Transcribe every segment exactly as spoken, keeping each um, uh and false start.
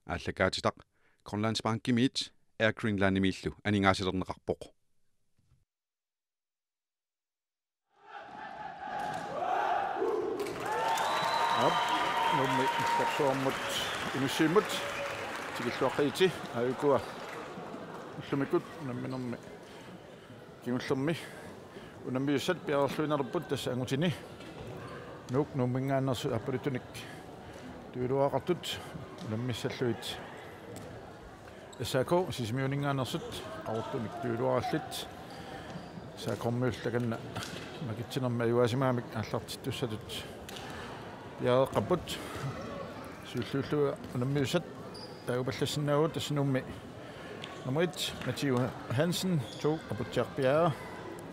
aallakaatitaq Grønlandsbankimiit Air Greenlandimiillu aningaasalerneqarpoq. Aap, Nuummi Illorsuarmut inussivimmut tikilluaqqigitsi, aajuku ullumikkut unamminermi kingullermi unammiussat piareerluinnarput tassa angutini. Nuuk Nuumminngaanneersut aappaluttunik tujuuluaqartut unammissallugit S A K Sisimiuninngaanneersut Qaqortumik tujuuluarallit. S A K-miut takanna makitsinermi ajugaasimagamik aallartittussatut piareeqqapput. Siulliullugu unammiussat taagupallassinnaavagut, tassa Nuummi nummer et, Mathiu Hansen, to, Aputsiaq Bjerre,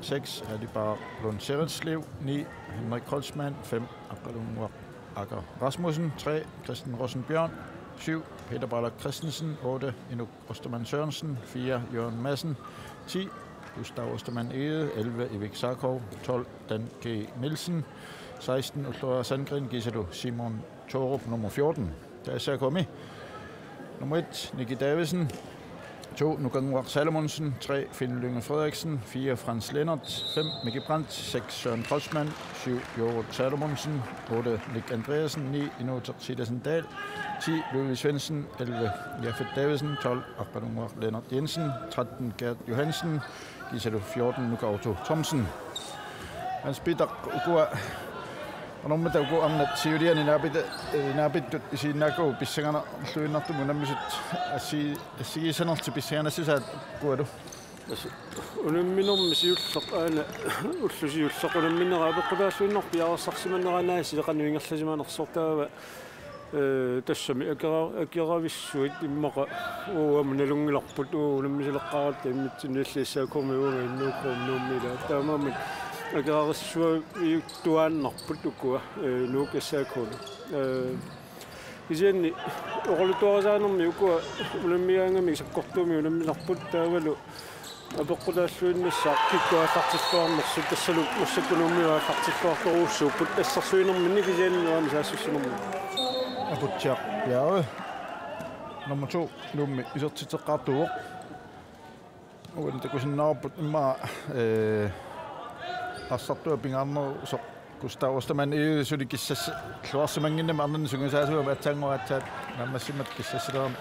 seks, Alibar Lund Seretslev, ni, Henrik Kreutzmann, fem, Aqqalunnguaq Aker Rasmussen, tre, Christian Rosenbjørn, syv, Peter Ballak Christensen, otte, Inuk Ostermann Sørensen, fire, Jørgen Madsen, ti, Gustav Ostermann Egede, elleve, Erik Sarkov, tolv, Dan G. Nielsen, seksten, Ulloriaq Sandgreen, kiisalu Simon Thorup, nummer fjorten. Der er S A K-mi nummer et, Nicky Davidsen, to, Nukannguaq Salomonsen, tre, Finn Lynge Frederiksen, fire, Frans Lennert, fem, Mikkel Brandt, seks, Søren Kreutzmann, syv, Jorut Salomonsen, otte, Nick Andreasen, ni, Inuuteq Silasen Dahl, ti, Ludvig Svendsen, elleve, Jafet Davidsen, tolv, Aqqalunnguaq Lennart Jensen, tretten, Gert Johansen, kiisalu fjorten, Nuka Otto Thomsen. Hans Peter, ukua qanormita uku arnat siuliani naapit-, eh, naapittut isiginnaakkagut pissanganarluinnartumik unammisut assi-, assigiissanertik pissanganassasaat ukualu? Tassa unamminermi siulleq aana ulloq siulleq unamminera apeqqutaalluinnarpoq piareersarsimanera aana sileqanut ingerlasimanersoq taava, eh, tassami akera-, akeravissuit immaqa uanga nalunngilarput uanga unammisileqqaaratta immitsinnut illit S A K-mi uanga innuukkut Nuummi ilaa. Taamaammat akerarissavittuaannarput ukua, eh, Nuuk S A K-mi. Eh, kisianni oqaluttuarisaanermi ukua unammigaangamik sakkortuumik unammisarput taavalu apeqqutaalluinnassaaq kikkut aallartilluarnersut tassalu massakkut Nuummiut aallartilluartorujussuupput assersuinerminni kisianni aamma saassussinermi. Aputsiaq Bjerre. Nummer to, Nuummi isertitseqqaartuuvoq. Uani takusinnaavarput immaqa, eh, arsartua pingaarnerusoq Gustav Ostermann Egede suli kissassalluarsimannginnami arnanni sungiusaasugami aatsaannguaq aatsaat naammassimammata kissassilerami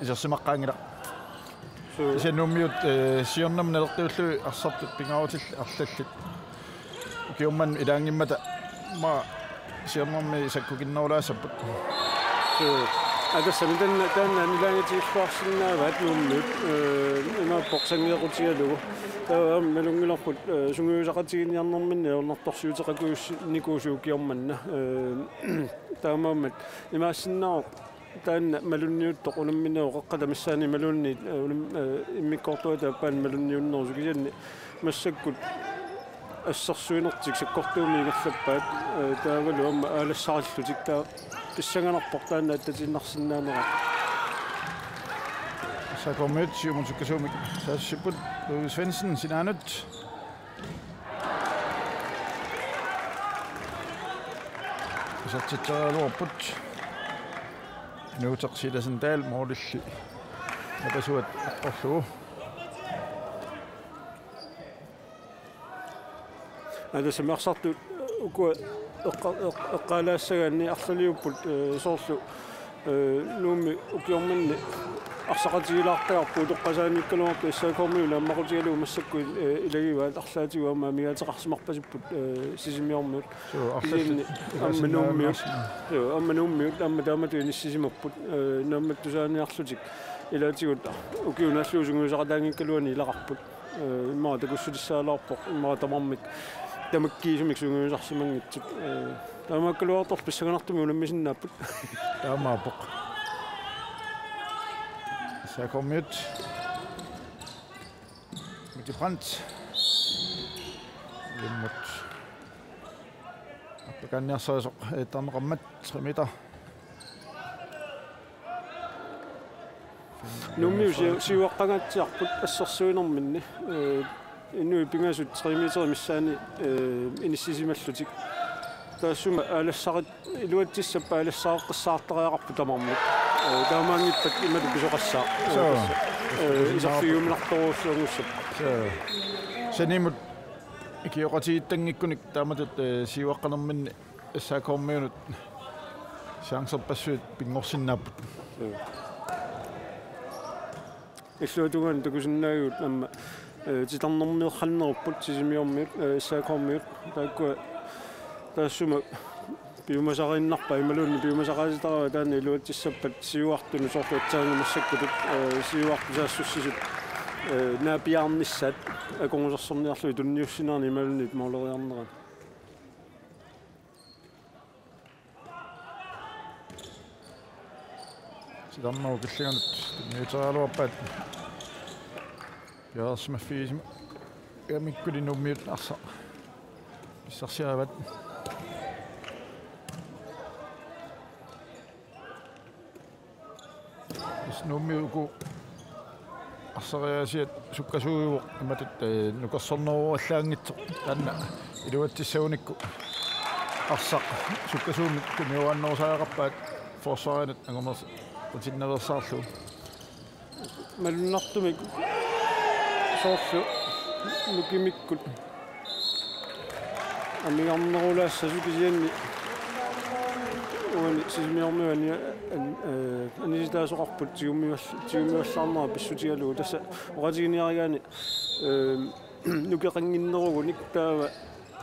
isersimaqqaanngilaq. Suu. Kisianni Nuummiut, eh, siornami naleqqiullugit arsartut pingaarutillit arlallit. Ukiormanna ilaanngimmata immaqa siornarmi sakkukinnerulaassapput. Suu. Aa, tassami taanna, taanna ilaanngitsigilluarsinnaavaat Nuummiut, eh, imaappoq sanngeeqqutigalugu. Taava aamma nalunngilarput, eh, sungiusaqatiginiarnerminni ajornartorsiuteqakujussinnikuusuup ukiormanna. Eh, taamaammat imaassinnaavoq taanna malunniuttoq unamminerup qeqqata missaani maluunniit, eh, unam-, eh, immikkoortuata aappaani malunniunnerusoq kisianni massakkut assersuinertik sakkortuumik ingerlappaat, eh, taavalu aamma aalassarillutik taava pissanganarpoq taanna attatiinnarsinnaanera. S A K-miut siumut sukkasuumik saassussipput, Ludvig Svendsen sinaanut. Isertitseriaraluarput. Inuuteq Silasen Dahl målilli napasuat eqqorlugu. Aa, tassami arsartut ukua eqqa-, eq-, eqqaalaassagaanni arlaliupput, eh, soorlu, eh, Nuummi ukiormanni arsaqatigilaartagarput utoqqasaaniikkaluartoq S A K-miut naammaqutigalugu massakkut, eh, ilagivaat arlaatigut aamma amigaateqarsimarpasipput, eh, Sisimiormiut. Suu, arlallit kisianni aamma Nuummiut. Suu, aamma Nuummiut aamma taamatut inissisimapput, eh, naammattusaaniarlutik. Ilaatigut ukiunaallu sungiusaqataanngikkaluarluni ilaqarput. Eh, immaqa takussutissaalaarpoq, immaqa tamarmik tamakkiisumik sungiusarsimanngitsut. Eh, taamaakkaluartoq pissanganartumik unammisinnaapput. Taamaappoq. S A K-miut. Mikkel Brandt. Ulimmut appakaanniarsarisoq, eh, tarneqarmat, tre meter. Nuummiut siu-, siuaqqangaatsiarput assersuinerminni. Eh, inuit pingasut tre meter missaani, eh, inissisimallutik. Taassuma aalassarit-, iluatsissappat aalassareqqissaartariaqarput tamarmik. Taamaanngippat imatut pisoqassaaq. Suu. Iserfigiuminartorujussuanngussapput. Suu. Sanimut ikioqatigiittanngikkunik taamatut, eh, siuaqqanerminni S A K-miunut chancerpassuit pinngorsinnaapput. Illuatungaani takusinnaagigut aamma, eh, titarnermiornerupput Sisimiormiut, eh, S A K-miut, taakkua taassuma piumasariinnarpaat imaluunniit piumasaqaatitaraat taanna iluatsissappat siuartunut soorlu aatsaannguaq massakkutut, eh, siuartut saassussisut, eh, naapiinnarnissaat akornusersorniarlugit tunniussinerani imaluunniit mooleriarnerani. Titarnerup killinganut tunniuteriaraluarpaat. Piareersimaffigisimagamikkulli Nuummiut arsaq pissarsiaraat. Tassa Nuummi uku arsariaasiat sukkasuujuvoq imatut, eh, nukersorneruallaanngitsoq taanna iluatsissagunikku arsaq sukkasuumik tunniuaannarusariaqarpaat forsvarinut angumers-, utinnaveersaarlugu. Malunnartumik soorlu nukimikkut amigarnerulaassasut kisianni uani Sisimiormiut ani-, an-, eh, anisitaasoqarput tigummival-, tigummivallaarnera pissutigalugu. Tassa oqaatiginiarigaanni, eh, nukeqannginnerugunik taava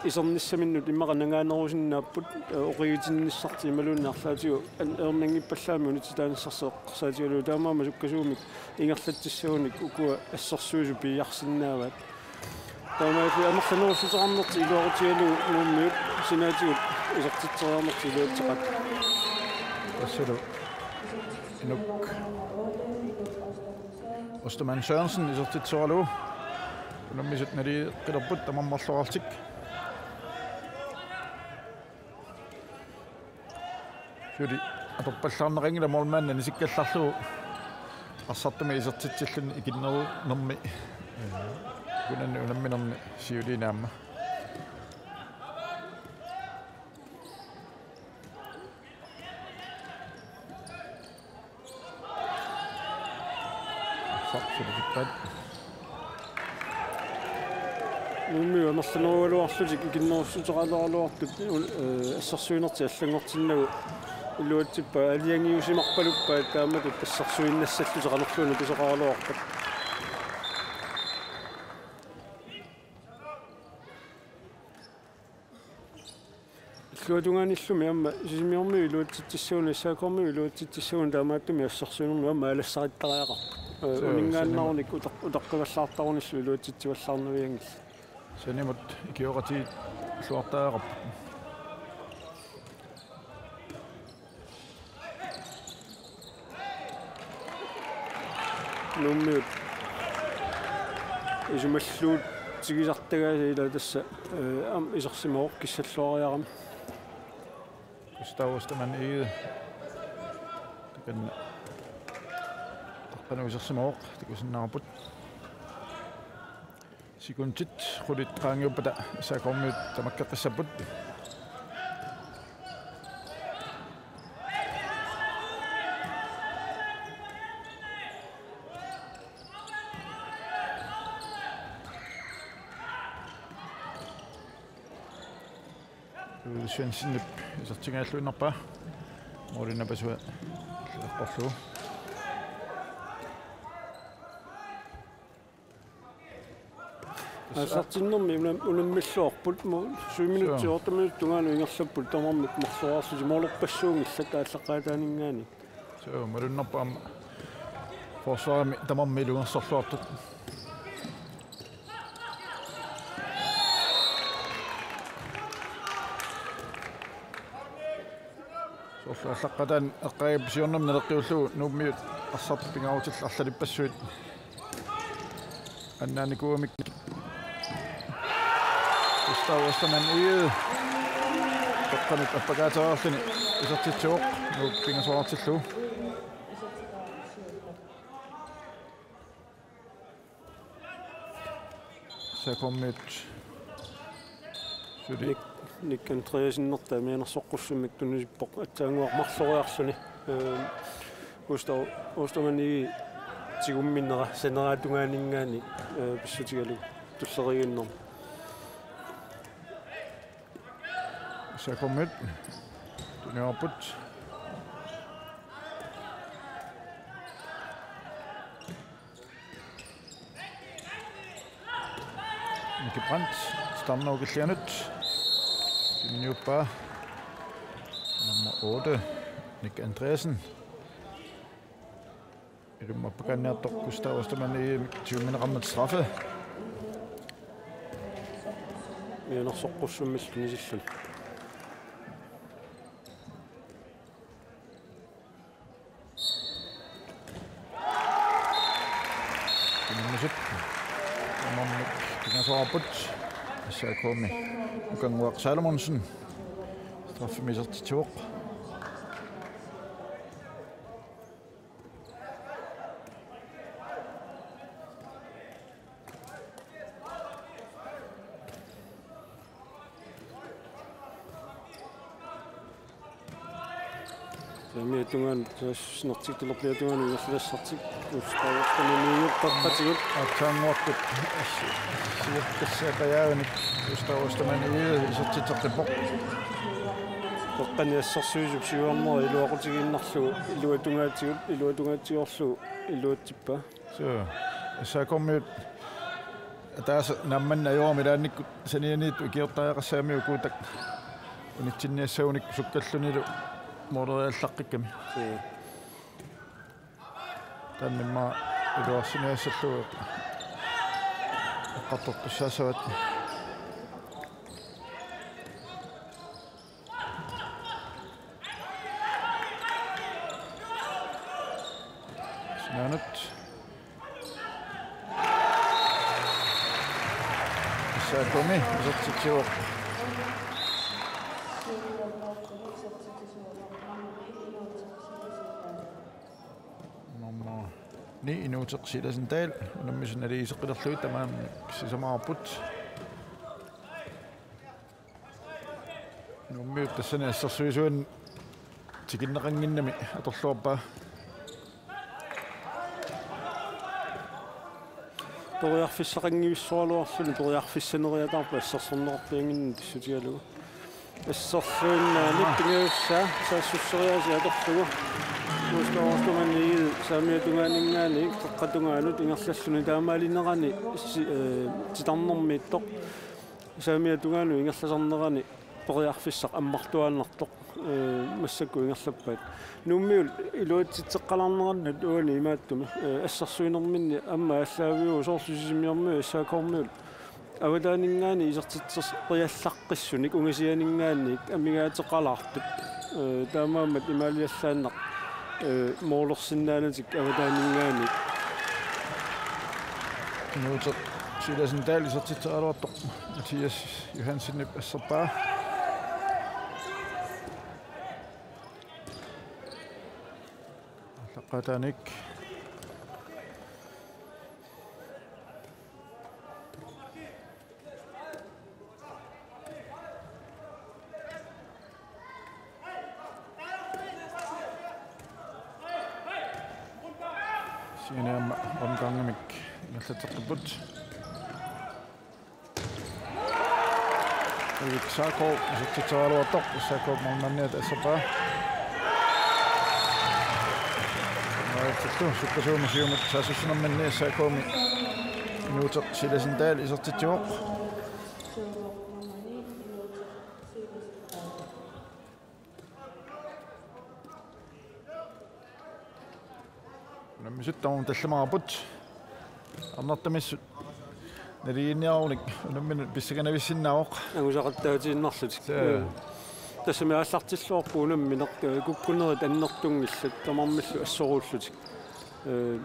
isernissaminnut immaqa nangaanerusinnaapput, eh, oqigitinnissartik imaluunniit arlaatigut an-, ajornanngippallaamik unitsitaanissaat eqqarsaatigalugu, taamaammat sukkasuumik ingerlatsissagunik ukua assersuisut piiarsinnaavaat. Taamaalilluni amerlanerussuteqarnertik iluaqutigalugu Nuummiut sinaatigut isertitseriarnertik iluatseqaat. Tassalu Inuk Ostermann Sørensen isertitseralugu. Unammisut naleqqilerput tamarmik marloriarlutik. Suli atorpallaarneqanngilaq, målmand anisikkallarlugu arsartumik isertitsilluni ikinnerunermi. Kunanni unamminermi siuliini aamma. Sarsutippat. Nuummiut amerlanerugaluarlutik ikinnerussuteqaraluartut, eh, assersuinertik allanngortinnagu iluatsippaat, aalajangiusimarpaluppaat taamatut assersuinnassallutik qanorluunniit pisoqaraluarpat. Illuatungaanillumi aamma Sisimiormiut iluatsitsissagunik, S A K-miut iluatsitsissagunik taamaattumik assersuinermi aamma aalassarittariaqarput. Ee, suu, uninngaannarunik utaq-, utaqqivallaartarunillu iluatsitsivallaarnavianngillat. Sanimut ikioqatigiilluartariaqarput. Nuummiut isumalluutigisartagaat ila tassa, eh, aamma isersimavoq kissalluariarami. Gustav Ostermann Egede. Takanna. Taqqanu isersimavoq, takusinnaavarput. Sekundit qulit qaangiuppata S A K-miut tamakkeqqissapput. Svendsenip isertingaalluinnarpaa. Målip napasua eqqorlugu. Aallartinnermi unam-, unammilluarput mu-, syv minutsit, suu, otte minutsit tungaanut ingerlapput tamarmik marloriarlutik, målerpassuunngillat aallaqqaataaninngaanniit. Suu, malunnarpoq aamma forsvarimi tamarmik ilungersorluartut. Soorlu aallaqqaataani eqqaagipput siornami naleqqiullugu Nuummiut arsartut pingaarutillit arlalippassuit annaanikuugamik. Gustav Ostermann Egede taqqanut appakaatereerluni isertitsivoq Nuuk pingasoraartillugu. S A K-miut suli. Nick, Nick Andreassen nertaa mianersoqqussummik tunisippoq aatsaannguaq marloriarluni. Ee, Gustav Ostermann-Egede tigumminnera saneratungaaninngaanniit, eh, pissutigalugu tulleriiginnarmat. S A K-miut tuniorput. Miki Brandt, Stamnau Kilianut. Tunniuppaa. Nummer otte, Nick Andreasen. Ilummut apuukkaanniartoq Gustav Ostermann-Egede tigummineqarmat straffe. Mianersoqqussummillu tunisilluni. Tunniusut. Tamarmik pingasoorput. S A K-mi Ukannguaq Salomonsen straffemik isertitsivoq. Saamiata tungaanut, saassussinertik talerpiata tungaanut ingerlassartik. Uusqaavaqtamaniiuppaqatigut. Aatsaannguarput siorpassaapajaanik Gustav Ostermann-Egede isertitseqqippoq. Toqqani assersuisup siuarnera iluaqutigiinnarlugu iluatungaatigut, iluatungaatsiorlugu iluatsippaa. Suu, S A K-miut ataaseq naammanneq ajorami ilaannikkut sanianiittut ikiortariaqassagamiuk ukuutak unitsinniassagunik sukkallunilu mooleriallaqqikkami. Suu. Taanna immaqa iluarsiniassallugu eqqartortussaassavat. Sinaanut. S A K-mi isertitsivoq. Nummer ni, Inuuteq Silasen Dahl, unammisut naligiiseqqilerlugit tamaasa sisamaarput. Nuummiut tassani assersuisuani tikinneqannginnami atorluarpaa. Periarfissaqanngivissoraluarluni periarfissaneriataarput assersorneqarpiannginnami pissutigalugu. Assersuinnaanik pingajussaa saassusseriaaseq atorlugu. Gustav Ostermann-Egede saamiata tungaaninngaanniit qeqqata tungaanut ingerlalluni taamaalinerani si-, eh, titarnermiittoq. Saamiata tungaanut ingerlasarnerani periarfissaq ammartuaannartoq, eh, massakkut ingerlappaat. Nuummiut iluatsitseqqalaarnerannut uani imaattumi, eh, assersuinerminni aamma aallaaviuvoq soorlu Sisimiormiut S A K-miut avataaninngaanniit isertitseriallaqqissunik ungasianinngaanniit amigaateqalaartut. Eh, taamaammat imaaliallaannaq, eh, moolersinnaanatik avataaninngaanniit. Inuuteq Silasen Dahl isertitseraluartoq Mathias Johansenip asserpaa. Aallaqqaataanik. Sianiamma omgangemik ingerlatseqqipput. Erik Sarko isertitseraluartoq, S A K-p målmandiata asserpaa. Aatsaat sukkasuumik siumut saassussinerminni S A K-mi Inuuteq Silasen Dahl isertitsivoq. Unammisut tamarmik tallimaarput. Arnartamissut naligiinniarunik unamminut pissanganavissinnaavoq. Angusaqattaatiinnarlutik. Suu. Mm. Tassami aallartilluarpoq unammineq, eh, kukkunerit annertunngillat tamarmillu assoruullutik. Eh,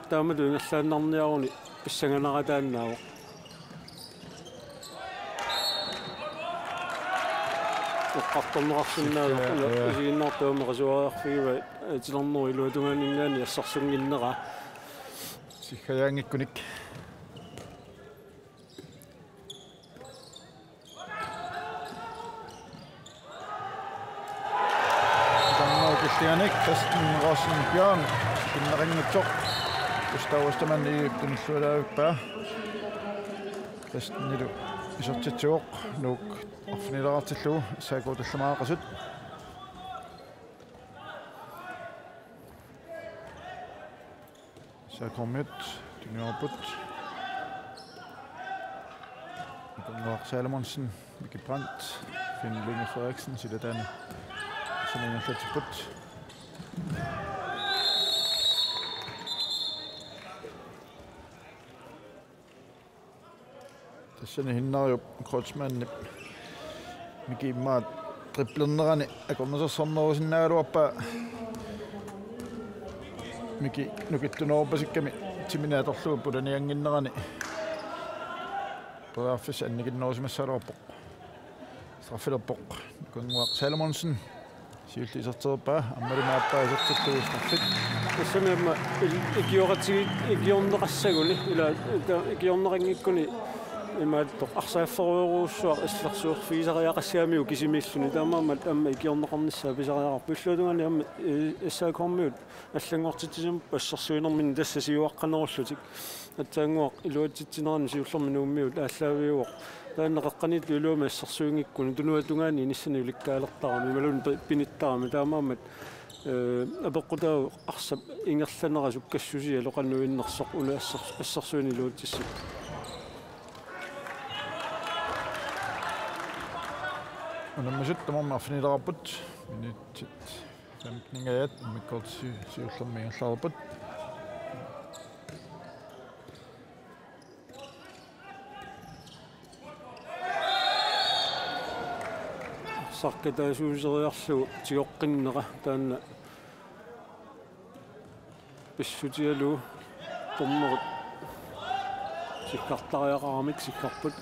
taamatut ingerlaannarniaruni pissanganarataannaavoq. Eqqartorneqarsinnaavoq. Sikka, una, ja. Isiginnaartuummi qasuariarfigivaat, eh, titarnerup iluatungaaninngaanniit assersunnginneraa. Sikkajaanngikkunik. Titarnerup killinganik Kristian Rosenbjørn, kinneqanngitsoq. Gustav Ostermann, I F, tunillualaavippaa. Kristianilu isertitsivoq, Nuuk arfinileqartillugu, S A K tallimaaqasut. S A K-miut tuniorput. Nukannuaq Salomonsen, Miki Brandt, Finn Lynge Frederiksen, silataani sumi ingerlatsipput. Tassani Hinnariup Kreutzmannip Miki immaqa driblernerani akornusersornerusinnaagaluarpaa. Miki nukittunerupasikkami timini atorlugu pulaniannginnerani periarfissaq annikinnerusimassagaluarpoq. Straffilerpoq Nukannuaq Salomonsen. Siulleq isertereerpaa, aammalu aappaa isertittugu straffit. Tassami aamma il-, ikioqatigiit, ikiorneqassaguni, ila, ta-, ikiorneqanngikkuni imaattoq arsaafferuerujussuaq illersuerfigisariaqassagamiuk kisimiilluni. Taamaammat aamma ikiorneqarnissaa pisariaqarpoq. Illuatungaani aamma, eh, S A K-miut allanngortitsisimapput assersuinerminni tassa siuaqqanerullutik. Aatsaannguaq iluatsitsinerani siullermik Nuummiut aallaaviuvoq. Taanna qeqqaniittoq iluamik assersuinngikkuni tunuatungaani inissani ulikkaalertarami imaluunniit pi-, pinittarami, taamaammat, eh, apeqqutaavoq arsap ingerlanera sukkassusialu qanoq innersoq una asser-, assersuineq iluatsissapput. Unammisut tamarmik arfinileqarput. Minutsit femten-ingajaat immikkoortut si-, siullermik ingerlareerput. Arsaq kataasuuseriarlugu tigoqqinnera taanna pissutigalugu dommerit sikkartariaqaramik sikkarput.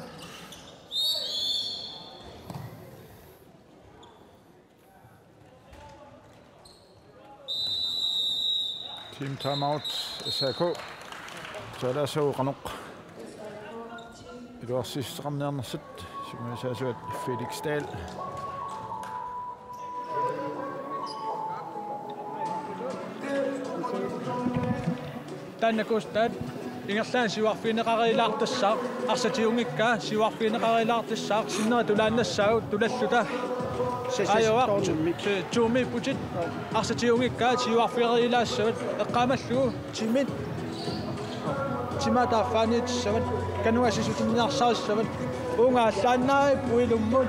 Team timeout, S A K. Soorlu qanoq iluarsiissuteqarniarnersut, sungiusaasuat Felix Dahl. Taanna Gustav ingerlaannaq siuarfigineqariilaartassaaq, arsaq tiguunngikkaa siuarfigineqariilaartassaaq, sinnera tulaannassaagut, tulalluta. Se-, se-, ajoaq, to-, to-, to-miipputit, arsaq tiguunngikkaa siuarfigeriilaassavat, eqqaamallugu timit. Timaat aaffaaniitissavat, kanua sisutinniarsarissavat. Uunga allaannaaripput ilummut.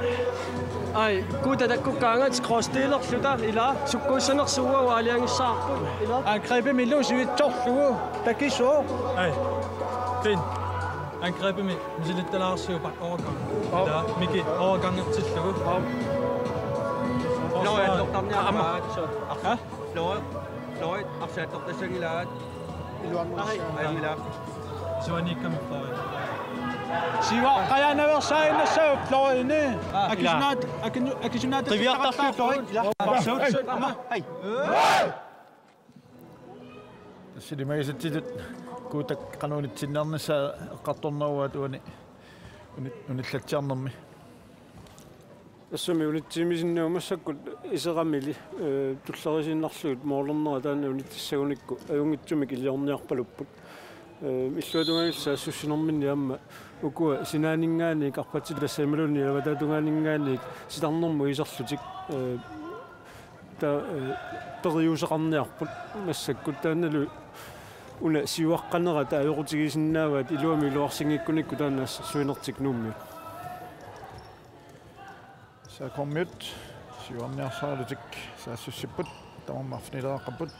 Ai, Guuta takkukkaangat crossdelerluta ila sukkuussanersuugut aalajangissavarput ila. Angrebimilu sivitsorlugu takisooq. Ai. Finn. Angrebimi misilittalaarsiuk back overgang. Ila Miki overgangertillugu. Florian, aamma. Florian, Florian, arsaattortassanngilaat. Iluanngornissaa. Ajunngilaq. Suaniikkami Florian. Siua qajaanaveersaaginnassaaq Florian. Aa, akisunaat, ila. Akinu-, akisunaat qiviartarlugu Florian. Ila. Suut, suut, aamma. Ai. Tassani magisitsitut Guutak qanoq unitsinniarnissaa eqqartorneruaat uani uni-, unillatsiarnermi. Tassami unitsiimisinnaavoq massakkut iseramili, eh, tullerisiinnarlugit moolernera taanna unitsissagunikku ajunngitsumik iliorniarpalupput. Eh, illuatungaanillu saassussinerminni aamma ukua sinaaninngaanniit arpatsit tassa imaluunniit avataatungaaninngaanniit sitarnermut iserlutik, eh, ta-, eh, periuseqarniarput massakkut taannalu una siuaqqanerata ajoqutigisinnaavaat iluamik iluarsinngikkunikkut taanna assersuinertik Nuummiut. S A K-miut siuarniarsaralutik saassussipput, tamarmik arfinileqaqqapput.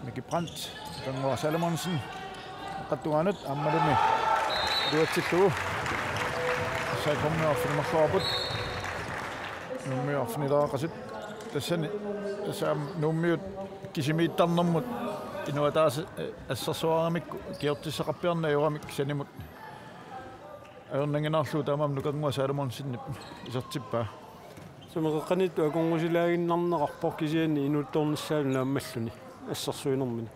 Miki Brandt, Nukannuaq Salomonsen, qattungaanut aammalumi iluatsillugu. S A K-miut arfineq-marluarput. Nuummiut arfinileqaqqasut. Tassani, tassa aamma Nuummiut kisimiittarnermut inuk ataaseq, eh, assersuaramikku ikiortissaqarpiarneq ajoramik sanimut. Ajornannginnerullugu taamaammat Nukannuaq Salomonsenip isertippaa. Tassami qeqqaniittoq akornusilaaginnarneqarpoq kisianni inuuttoornissaanut naammalluni assersuinermini.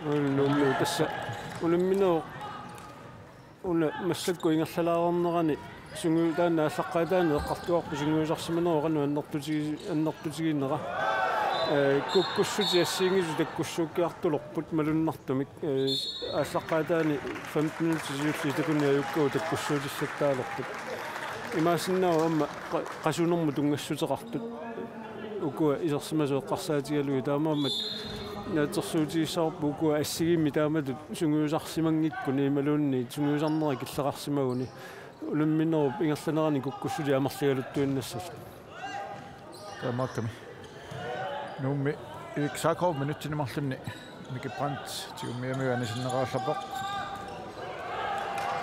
Unalu Nuummiut tassa unamminerup una massakkut ingerlalaareernerani Sungiu-, taanna aallaqqaataani eqqartugarput sungiusarsimanerup qanoq annertutigi-, annertutiginera. Ee, kukkussutit assigiinngitsut takkussuukkiartulerput malunnartumik. Ee, aallaqqaataani femten minutit siulliit taakkunani ajukkagut takkussuutillattaalerput. Imaassinnaavoq aamma qa-, qasunermut tunngassuteqartut. Ukua isersimasut eqqarsaatigalugit taamaammat naatsorsuutigissavarput ukua assigiimmik taamatut sungiusarsimanngikkuni imaluunniit sungiusarnera killeqarsimaguni. Unamminerup ingerlanerani kukkussutit amerligaluttuinnassasut. Taamaakkami. Nuummi Erik Sarkov minutsini marlunni Miki Brandt tigummiamiuk anisinneqarallappoq.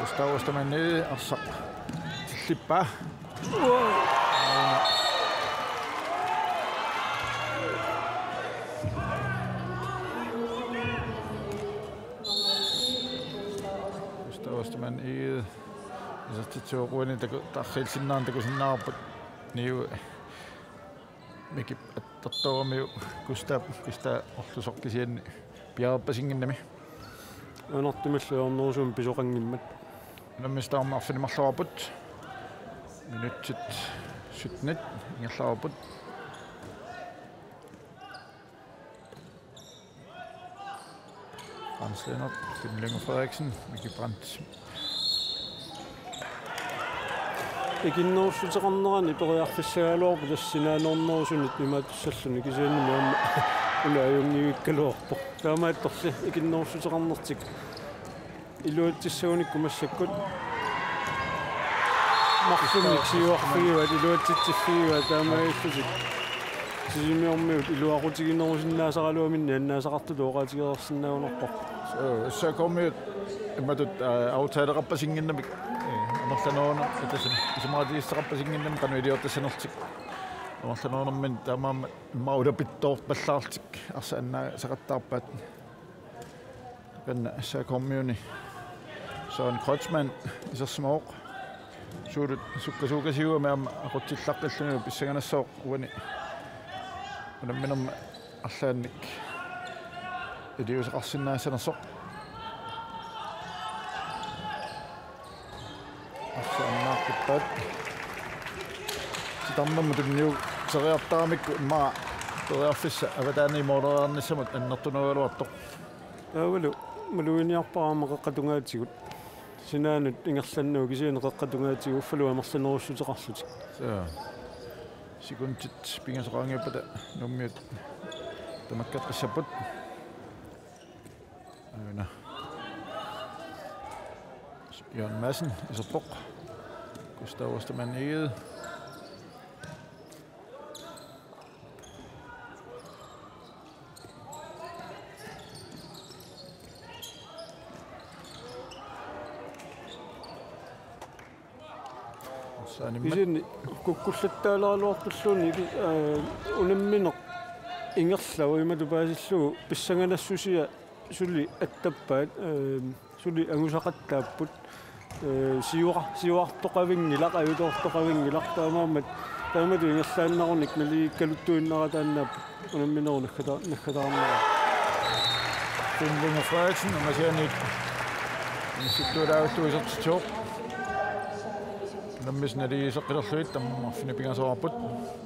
Gustav Ostermann Egede arsaq tillippaa. Gustav Ostermann Egede isertitsivoq, uani taku-, tarriilsinnaarneq takusinnaavarput. Niu Mikip attartuugamiuk Gustav, Gustav orlusoq kisianni piareerpasinnginnami. Anartumillu ajornerusumik pisoqanngimmat. Unammisut tamarmik arfineq-marluarput. Minutsit syttenit ingerlareerput. Hans Lennert, Finn Lynge Frederiksen, Miki Brandt. Ikinnerussuteqarnerani periarfissagaluarpoq tassa sinaannernerusunit imaattussalluni kisiannimi aamma una ajunngivikkaluarpoq. Taamaattorli ikinnerussuteqarnertik iluatsissagunikku massakkut. Marlunnik siuarfigivaat, iluatsitsiffigivaat taamaalillutik. Sisimiormiut iluaqutiginerusinnaasaraluaminni annaasaqartutut oqaatigereersinnaagunarpoq. Suu, S A K-miut imatut, aa, aftaleqarpasinnginnamik, ee, amerlanerunera, ee, tassa isumaqatigiissuteqarpasinnginnamik qanoq iliortassanerlutik. Amerlanerunarminnit taamaammat immaqa ulapittoorpallaarlutik arsaq annaasaqattaarpaat. Taanna S A K-miuni Søren Kreutzmann isersimavoq. Suulut sukkasuukasiugami aamma aqutsillaqqillunilu pissanganassaaq uani unamminermi arlaannik iliuuseqarsinnaassanersoq. Arsaq annaaqqippaa. Titarnermut tunniuteriartaramikku immaqa periarfissaq avataani mooleriarnissamut annertunerugaluartoq. Taavalu maluginiarpara aamma qeqqata tungaatigut. Sinaanut ingerlannagu kisianni qeqqata tungaatigut uffalu amerlanerussuteqarlutik. Suu. Sekundit pingasut qaangiuppata Nuummiut tamakkeqqissapput. Aana. Jørgen Madsen iserpoq. Gustav Ostermann Egede. Saanimmat. Kisianni kukkullattaaleraluartulluunniit, ee, unammineq ingerlavoq imatut paasillugu pissanganassusia suli attappaat, ee, suli angusaqattaapput, ee, siuar-, siuartoqavinngilaq, ajutoortoqavinngilaq, taamaammat taamatut ingerlaannarunik naligiikkaluttuinnarataannaapput unamminerup naggata-, naggataarnera. Finn Lynge Frederiksen, ungasianiit inissittuulaarlugu isertitsivoq. Unammisut naligiiseqqilerlugit tamarmik arfineq-pingasoraarput.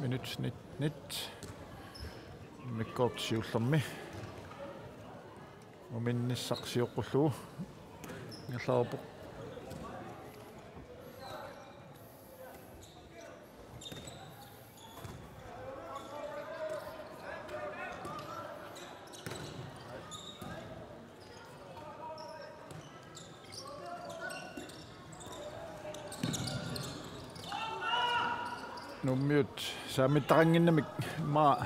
Minut nitten. Immikkoortoq siullermi. Uminnissaq sioqqullugu ingerlareerpoq. Nuummiut saammittaqannginnamik immaqa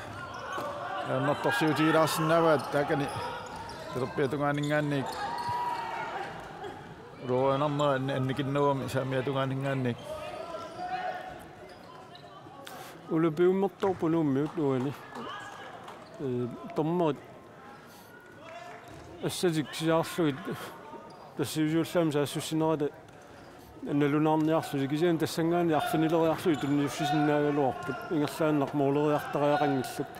ajornartorsiutigilaarsinnaavaat, taakani talerpiata tungaaninngaanniit ulorianarnera anni-, annikinnerugami saammiata tungaaninngaanniit. Ulapiummertoorput Nuummiut uani. Ee, dommerit assatik sisaarlugit tassa siusiullaamik saassussinerata nalunaarniarlutik, kisianni tassanngaanniit arfinileriarlugit tunniussisinnaagaluarput, ingerlaannaq mooleriartariaqanngillat.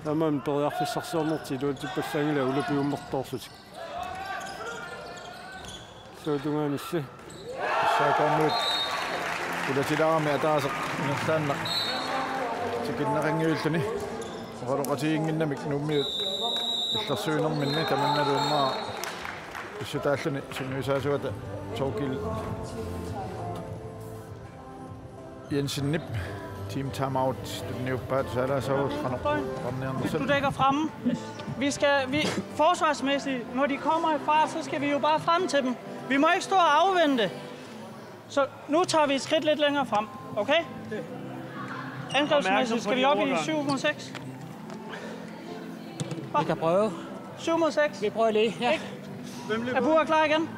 Taamaammat periarfissarsiornertik iluatsippallaanngillat ulapiummertoorlutik. Soorlu tungaanilli. S A K-miut Qulatilaarami ataaseq ingerlaannaq tikinneqanngivilluni. Oqaloqatiginnginnamik Nuummiut illersuinerminni tamannalu immaqa pissutaalluni sungiusaasuata Thorkild Jensenip team timeout tunniuppaat. Saalaasagut qanoq oqarniarnersut. Du dækker fremme. Vi skal, vi, forsvarsmæssigt, når de kommer i fart, så skal vi jo bare frem til dem. Vi må ikke stå og afvente. Så nu tager vi et skridt lidt længere frem, okay? Angrebsmæssigt skal vi op i syv mod seks. Vi kan prøve. Syv mod seks. Vi prøver lige. Ja. Er Bua klar igen?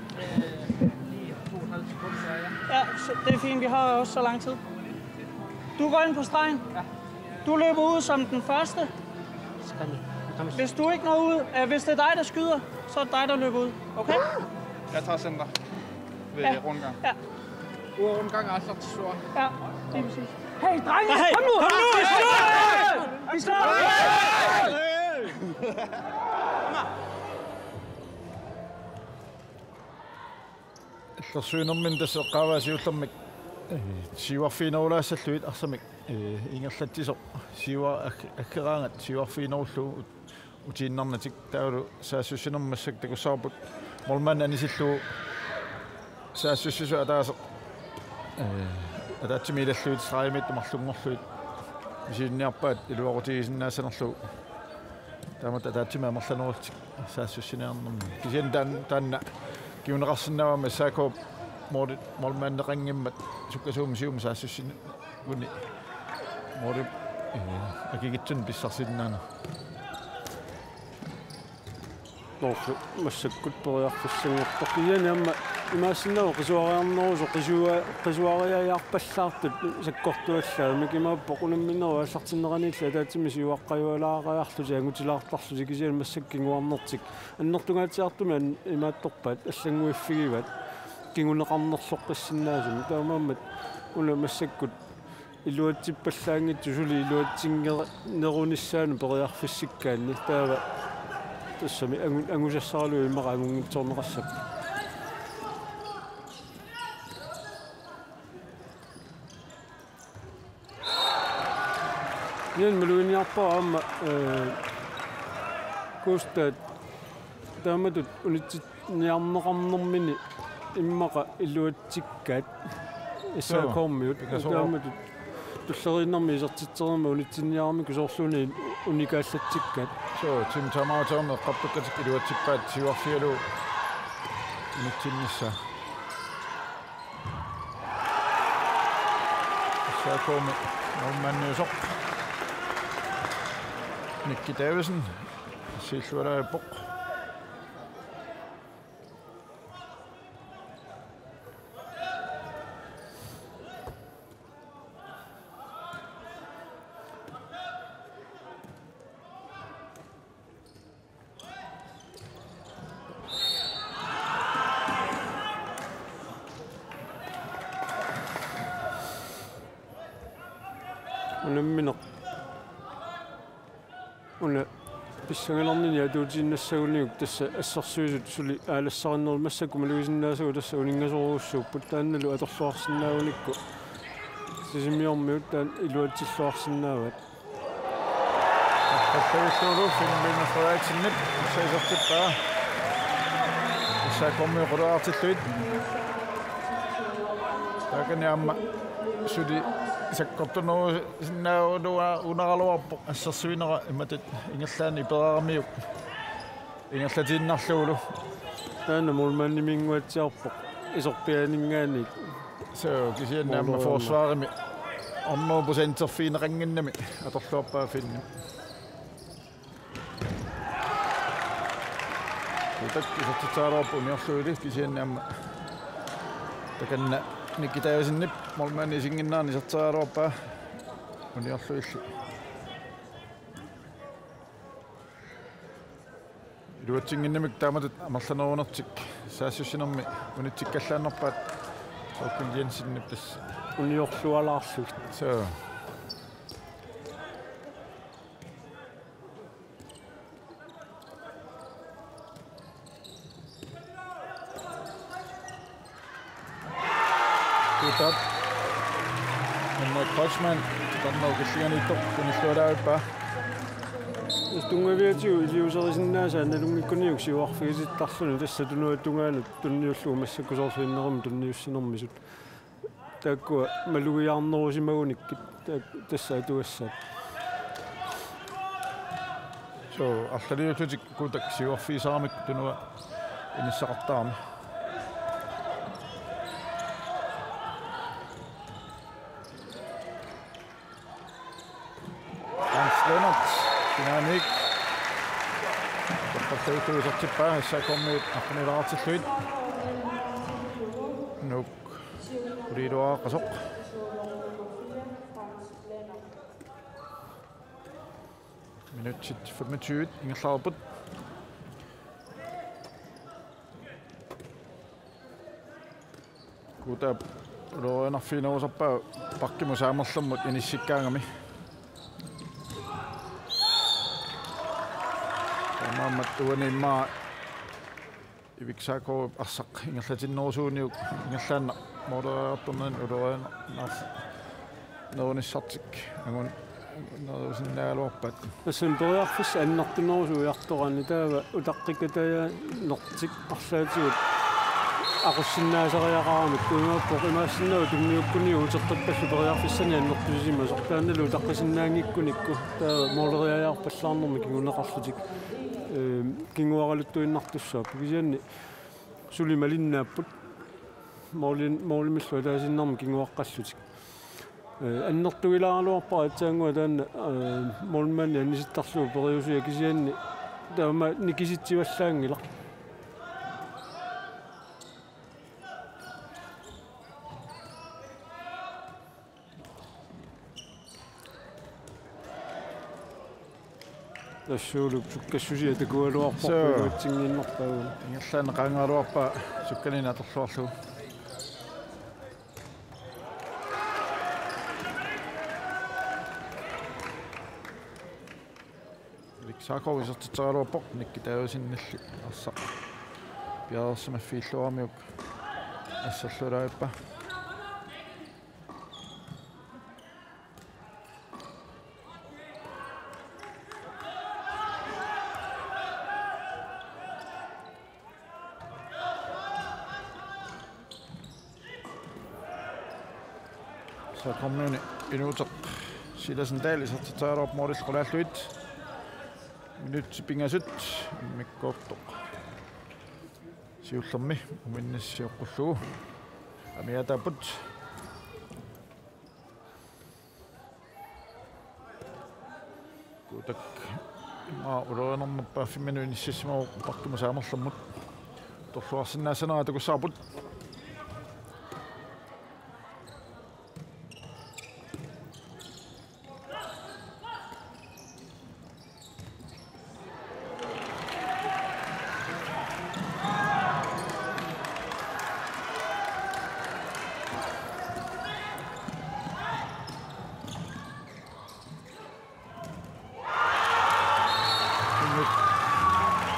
Ja, så det er fint. Vi har også så lang tid. Du går ind på stregen. Du løber ud som den første. Hvis du ikke når ud, øh, hvis det er dig, der skyder, så er det dig, der løber ud. Okay? Jeg tager center ved Ja. rundgang. Ja. Ude af rundgang og så til sort. Ja, lige præcis. Hey, drenge, Hey, kom nu! kom nu! Skyd! Vi skal op! Illersuinerminni tassa eqqaavaa siullermik, eh, siuarfiginerulaassallugit arsamik, eh, ingerlatsisoq siua-, agg-, aggeraangat siuarfiginerullugu ut-, utiinnarnatik. Taavalu saassussinermi massakkut takussavarput målmand anisillugu saassussisoq ataaseq, eh, ataatsimik ilallugit stregimiittut marlunngorlugit misilinniarpaat iluaqutigisinnaassanerlugu. Taamatut ataatsimik amerlanerullutik saassussiniarnermi. Kisianni taan-, taanna kinguneqarsinnaavoq aamma S A K-p mål-, målmandeqanngimmat sukkasuumik siumut saassussinikuuvoq målip, eh, akikitsunik pissarsisinnaaneq. Noorlu massakkut periarfissanngortoq. Kisianni aamma imaassinnaavoq qisuariarnerusoq qisua-, qisuariaarpallaartut sakkortuallaamik. Imaappoq unamminerup aallartinneraniilli ataatsimik siuaqqajualaariarlutik angutilaartarlutik kisianni massakkut kinguarnertik. Annertungaatsiartumik an-, imaattorpaat allannguiffigivaat kinguneqarnerloqqissinnaasumik. Taamaammat una massakkut iluatsippallaanngitsut suli iluatsinnerunissaanut periarfissikkaanni. Taava tassami angu-, angusassaralugu immaqa angunngitsoorneqassapput. Ian maluiniarpara aamma, eh, Kuustat taamatut unitsinniarneqarnermini immaqa iluatsikkaat S A K-miut. Joo. Pikasora. Taamatut tulleriinnarmik isertitsereermat unitsinniaramikku soorluuna unikaallatsikkaat. Soo, team timeout-erneq eqqartukkatik iluatsippaat siuarfigalugu unitsinnissaa. S A K-mi målmandiusoq Nikki Davidsen siillualaarpoq. Unammineq. Una pissangalerninni atuutiinnassaguniuk tassa assersuisut suli aalassarinnerlu massakkut malugisinnaasagut tassa uninngasorujussuupput taannalu atorluarsinnaagunikku Sisimiormiut taanna iluatsilluarsinnaavaat. Arpallagillugu Finn Lyngø Frederiksenip isertippaa. S A K-miut qulaartillugit. Taakani aamma suli sakkortunerusinnaagaluarpoq assersuinera imatut ingerlaannaq iperaramiuk ingerlatiinnarlugulu. Taanna målmandiminnguatsiarpoq isorpiaaninngaanniit. Soo, kisianni aamma forsvarimi hundrede procent-erfigineqannginnami atorluarpaa Finn. Kuustat isertitseraluarpoq uniorlugulu kisianni aamma takanna Nikki Davidsenip målmandip isinnginnerani isertitseraluarpaa uniorlugulu. Iluatsinnginnamik taamatut amerlanerunertik saassussinermi unitsikkallaannarpaat Thorkild Jensenip tassa. Uniorlualaarlugit. Soo. Kuustat. Kreutzmann, taanna killinganiittoq tunillualaavippaa. Tunngaviatigut iliuuserisinnaasaat nalunngikkuniuk siuarfigisittarluni tassa tunuata tungaanut tunniullugu massakkut soorlu innerimut tunniussinermisut. Taakkua malugiarnerusimagunikkit taak-, tassa atugassaat. So, arlaliullutik Kuutak siuarfigisaramik tunua inissaqartarami. Hans Lennert, kinaaniik. Torparluuttuisortippaa S A K-miut aqqanilaartillugit. Nuuk uliiluaqqasoq. Minutsit femogtyve ingerlareerput. Kuutaap ulorianarfiginerusarpaa pakkimut saamerlermut inissikkaangami. Taamaammat uani immaqa Ivik Saakov arsaq ingerlatinnerusuuniuk ingerlaannaq mooleriartornerani ulorianarnerunissartik angun-, angunnerusinnaagaluarpaat. Tassami periarfissat annertunerusut ujartoraanni taava utaqqikatajanertik arlaatigut aqussinnaasariaqaramikku imaappoq imaassinnaavoq tunniukkuniuk uteqqippallu periarfissanik annertusisimasoq taannalu utaqqisinnaanngikkunikku taava mooleriajaarpallaarnermik kinguneqarlutik, ehm, kinguaraluttuinnartussaapput kisianni suli malinnaapput moolin-, moolimillu ataasiinnarmik kinguaqqallutik. Eh, annertugilaaraluarpara aatsaannguaq taanna, eh, moolimanni anisittarlugu periusia kisianni taama nikisitsivallaanngilaq. Tassuuluk sukkassusia takugaluarparput. Suu. Iluatsinngiinnarpaagu. Ingerlaannaq qaangaluarpaa sukkaninni atorluarlugu. Ivik Saakov isertitseraluarpoq Nikki Davidsenilli arsaq piareersimaffigilluaramiuk asserlualaavippaa. S A K-miuni Inuuteq Silasen Dahl isertitseraluarpoq moolillu qulaallugit. Minutsit pingasut immikkoortoq siullermi uminnissaq sioqqullugu amigaataapput. Kuutak immaqa ulorianarnerpaaffimminut inissimavoq pakkimut saamerlermut. Torluarsinnaassanera takussavarput.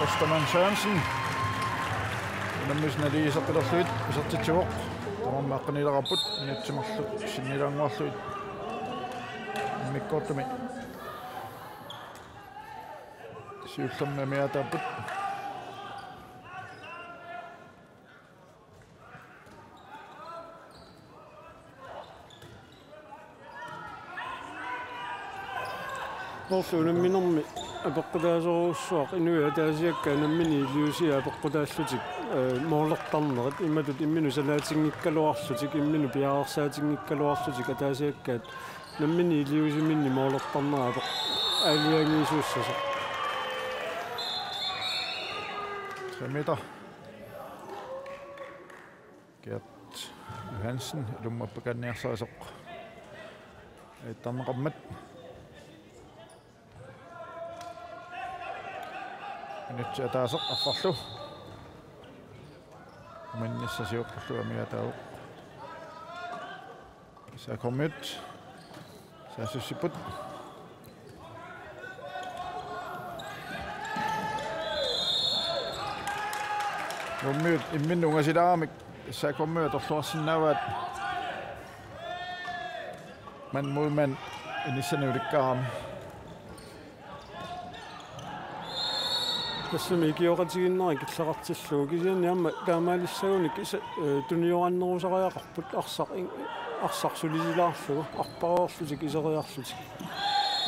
Ostermann Sørensen. Unammisut naligiisseqqilerlugit isertitsivoq. Tamarmik aqqaniileraarput minutsit marluk sinnilaannguarlugit. Immikkoortumi siullermi amigaataapput. Soorlu unamminermi apeqqutaasorujussuaq inuit ataasiakkaat nammineq iliuusiat apeqqutaallutik, eh, moolertarnerat imatut imminut sanaatinngikkaluarlutik, imminut piareersaatinngikkaluarlutik ataasiakkaat nammineq iliuusiminnik moolertarnerat apeq-, aalajangiisuussasoq. Tre meter. Gert Johansen, ilummut apeqqutaanniarsarisoq ajattarneqarmat. Minutsit ataaseq affarlu. Uminnissaq sioqqullugu amigaataavoq. S A K-miut saassussipput. Nuummiut imminnut ungasilaaramik S A K-miut atorluarsinnaavaat. Man mod mand. Inissani ulikkaarami. Tassami ikioqatigiinnera killeqartillugu kisianni aamma taamaalissagunik isa-, eh, tuniorarnerusariaqarput arsaq in-, arsaq sulisilaarlugu arpariarlutik iseriarlutik.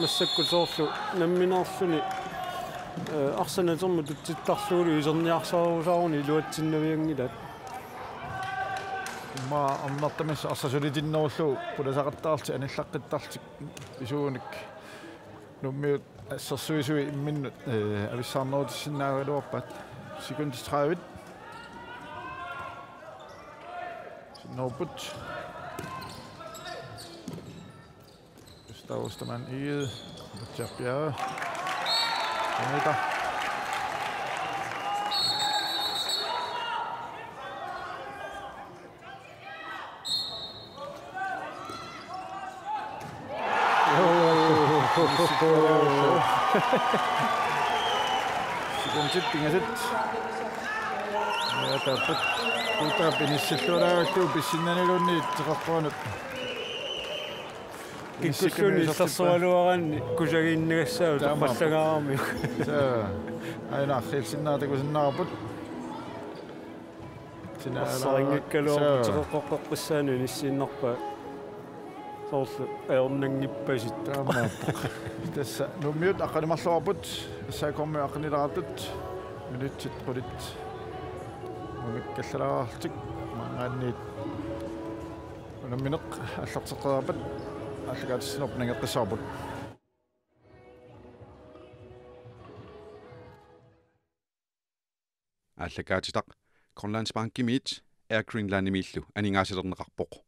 Massakkut soorlu nammineerluni, eh, arsaq natermut tutsittarlugulu iserniarsarerusaaruni iluatsinnavianngilaat. Immaqa arnartamassa arsaq sulitinnerullugu pulasaqattaarlutik anillaqqittarlutik pisuunik Nuummiut assersuisui imminnut, eh, avissaarnerutissinnaagaluarpaat. Sekundit tredive. Sinnerupput. Gustav Ostermann Egede. Richard Bjerre. Agnete. Sekundit pingasut. Ja, taapput. Gustav inissilluaraagallu pissinnaniluunniit teqeqquanut. Kikkulluunniit illersoraluaraanni kusagiinnagassaavoq. Taamaappoq. Toqqallagaarami. Saa, aina arriilsinnaavat takusinnaavarput. Arsarinngikkaluarput. Sina-, teqeqqoqqeqqissaanut inissiinnarpaa. Soorlu ajornanngippasut. Taamaappoq. Tassa Nuummiut aqqaneq-marluarput, S A K-mi aqqanilaartut, minutsit qulit mamikkallalaartik, maanngaanniit unammineq aallarteqqeriarpat aallakaatitsinerput nangeqqissavarput. Aallakaatitaq Grønlandsbankimiit Air Greenlandimiillu aningaasalerneqarpoq.